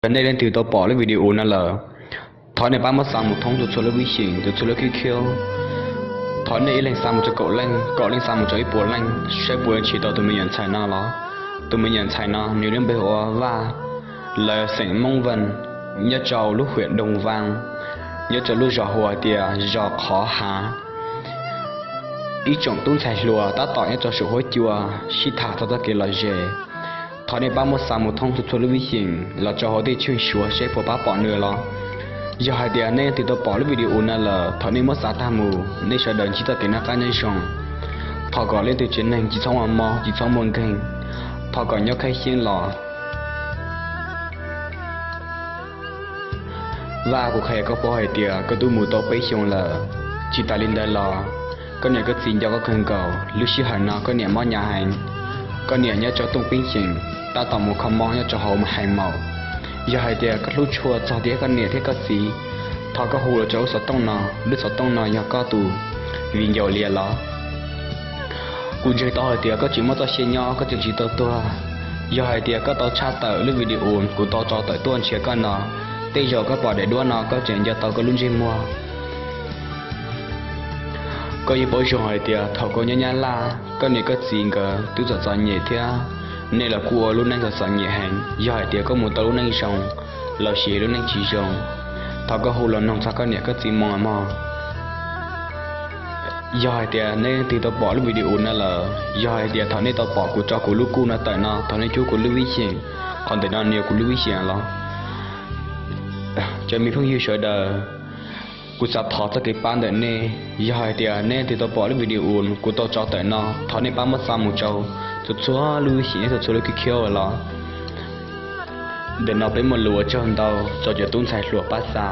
Yog nej leej twg tau pom lub video no lawm, thov nej pab muab xa mus thoob txhua txhua lub vib xyeem, txhua txhua lub khib khiab. Thov nej ib leeg xa mus rau kaum leej, kaum leej xa mus rau ib puas leej, saib puas nrhiav tau tus me nyuam ntxhais no los. Tus me nyuam ntxhais no nws lub npe hu ua Vaj, lawv xeem Moob Vees, nyob rau lub hwam Doog Vaj, nyob rau lub zos hu ua tias zos Qhov Hav. Ib tsoom tub ntxhais hluas tab tom nyob rau saum huab cua sib tham txog txoj kev lom zem, thov nej pab muab xa mus thoob txhua txhua lub vib xyeem los rau hauv tej tsheej Suav seb puas pab pom nws los. Yog hais tias nej leej twg tau pom lub video no lawm, thov nej muab xa tag mus, nej sawv daws ntsib txoj kev noj qab nyob zoo. Thov kom leej twg tsev neeg tsis txhob muaj mob, tsis txhob muaj nkeeg, thov kom nyob khib xyeeb los. Vaj, kuv qhia koj paub hais tias koj twb mus tau peb xyoos lawm. Tsis tas li ntawd los, koj niam koj txiv nco koj kawg nkaus. Lub sij hawm no koj niam mob hnyav heev, koj niam nyob rau tooj peeb xeem, tab tom mus kho mob nyob rau hauv Hais Maum. Yog hais tias koj hlub tshua txog thiab koj niam thiab koj txiv, thov koj hu los rau lub xov tooj no. Lub xov tooj no yog koj tus viv ncaus li los. Kuv ntseeg tau hais tias koj tseem muaj txoj sia nyob, koj tseem tsis tau tuag. Yog hais tias koj tau tshaj tawm lub video kuv tau tso tawm tuaj nrhiav koj no, tej zaum koj pom daim duab no koj tseem nco tau koj lub ntsej muag. Koj yeej paub zoo hais tias thaum koj nyob Nyab Laj, koj niam koj txiv nkawd twb txom txom nyem thiab, nej los kuj ua lub neej txom txom nyem heev. Yog hais tias koj mus tau lub neej zoo los sis lub neej tsis zoo, thov koj hu los noog txog koj niam koj txiv mus mog. Yog hais tias nej leej twg tau pom lub video no lawm, yog hais tias thaum nej tau pom kuv tso kuv lub kuj no tawm no, thov nej cub kuv lub vib xyeem. Qhov ntawm no nws yog kuv lub vib xyeem los. Cov me phooj ywg sawv daws, kuv xav thov txoj kev pab ntawm nej. Yog hais tias nej leej twg tau pom lub video kuv tau tso tawm no, thov nej pab muab xa mus rau txhua txhua lub vib xyeem, txhua txhua lub khib khiab los. Ntawm no peb muaj lus ua tsaug ntau rau cov tub ntxhais hluas pab xa.